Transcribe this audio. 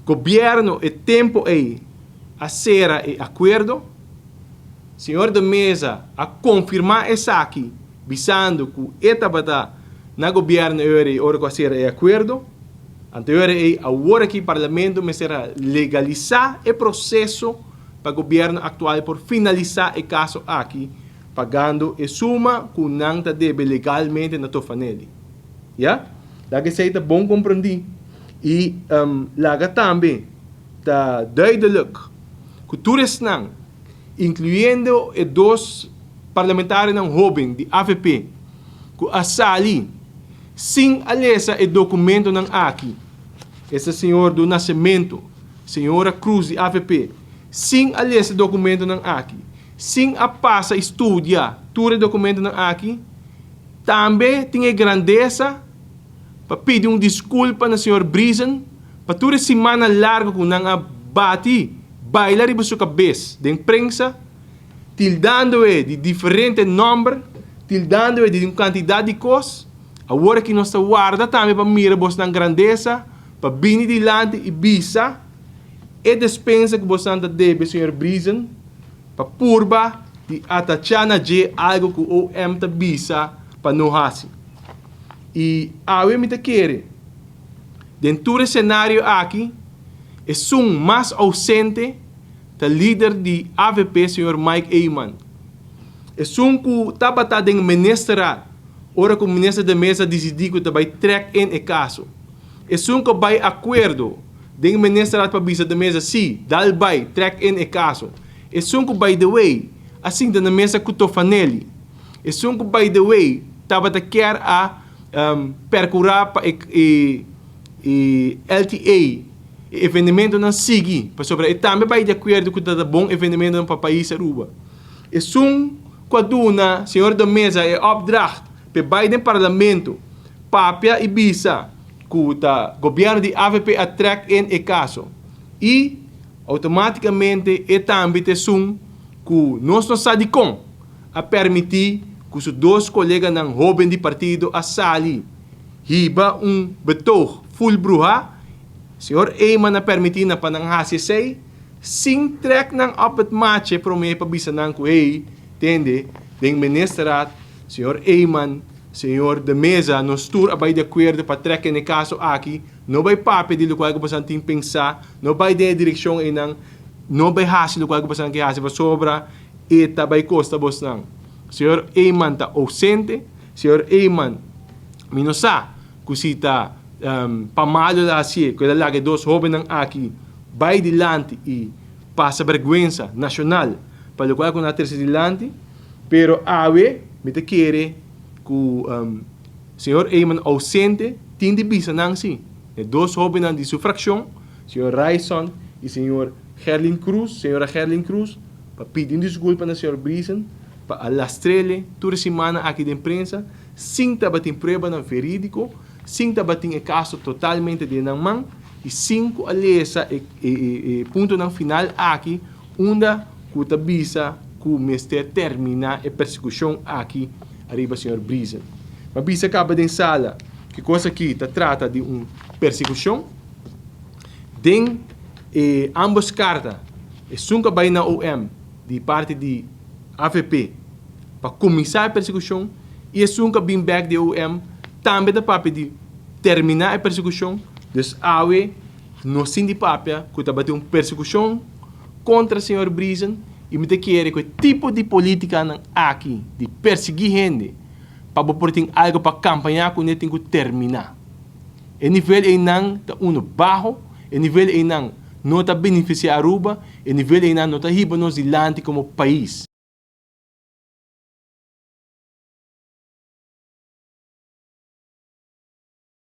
Gobierno e tempo ey a cera e acuerdo. Señor de Meza a confirma esaki bisando cu e tabata na gobierno e ora ey ora cu a cera e acuerdo. Anto e ora ey awor aki Parlamento mester a legalisa e proceso pa gobierno actual por finalisa e caso aki pagando e suma cu nan ta debe legalmente na Tofanelli. Ya? Laga esey ta bon comprendi y laga tambe ta duidelijk cu tur esnan, incluyendo e dos parlamentarionan hoben di avp cu a sali sin a lesa e documentonan aki, esta señor Do Nascimento, señora Cruz di avp, sin a lesa e documentonan aki, sin a pasa y studia tur e documentonan aki, Tambe tin e grandesa pa pidi un disculpa na señor Briesen pa tur e simannan largo cu nan a bati baila riba su cabes den prensa, tildando e di diferente nomber, tildando e di un cantidad di cos. Awor aki nos ta warda tambe pa mira bosnan grandesa pa bini dilanti y bisa e despensa cu bosnan ta debe señor Briesen pa purba di atachá na dje algu ku OM ta bisa pa no hasi. I awe mi ta kere, den tur e senario aki, esun mas ousente ta lider di avp señor Mike Eman. Esun ku tabata den ministerraad ora ku minister de Meza disidí ku ta bai trèk in e kaso. Esun ku a bai akuerdo den ministerraad pa bisa de Meza si, dal bai, trèk in e kaso. Esun ku by the way a sinta na mesa ku Tofanelli. Esun ku by the way tabata kier a percura pa e e LTA e evenementonan sigui pasobra e tambe bai di acuerdo ku ta ta bon evenementonan pa pais Aruba. Esun ku a duna señor de Meza e opdracht p'e bai den parlamento papia i bisa ku ta gobierno di avp a trek in e kaso i Automáticamente e tambe ta esun cu nos no sa dicon a permiti cu su dos coleganan hoben di partido a sali hiba un betoog full bruha. Señor Eman a permiti nan pa nan haci esey sin trek nan op het matje prome pa bisa nan cu hey, tende, den ministerraad señor Eman, señor De Meza nos tur a bay di acuerdo pa trek in e caso aki. No bai papia di lokual ku boso tin pensá, no bai den e direkshon einan, no bai hasi lokual ku boso ke hasi pasobra e ta bai kosta bosnan. Señor Eman ta ousente, señor Eman mi no sa ku si ta pa malu el a hasié ku el a laga e dos hóbennan aki bai dilanti i pasa bèrgwensa nashonal pa lokual ku nan a trese dilanti, pero awe mi ta kere ku. Señor Eman ausente tin di bisa nan si. E dos hobennan di su fraccion, señor Ryson y señor Gerlin Cruz, señora Gerlin Cruz, pa pidi un disculpa na señor Briesen pa a lastrele tur e simana aki den prensa sin tabatin pruebanan veridico, sin tabatin e caso totalmente den nan man y sin cu a lesa e e puntonan final aki unda cu ta bisa cu mester termina e persecucion aki ariba señor Briesen. Ma bisa caba den sala cu cos aki ta trata di un persecucion. Den e ambos carta esun cu a bay na OM di parti di avp pa cuminsa e persecucion y esun cu a bin bek di OM tambe ta papia di termina e persecucion. Dus awe nos tin di papia cu tabatin un persecucion contra señor Briesen y mi ta kere cu e tipo di politicanan aki di persigui hende pa bo por tin algo pa campaña cune tin cu termina. E nivel eynan ta uno baho, e nivel eynan no ta beneficia Aruba, e nivel eynan no ta hiba nos dilanti como pais.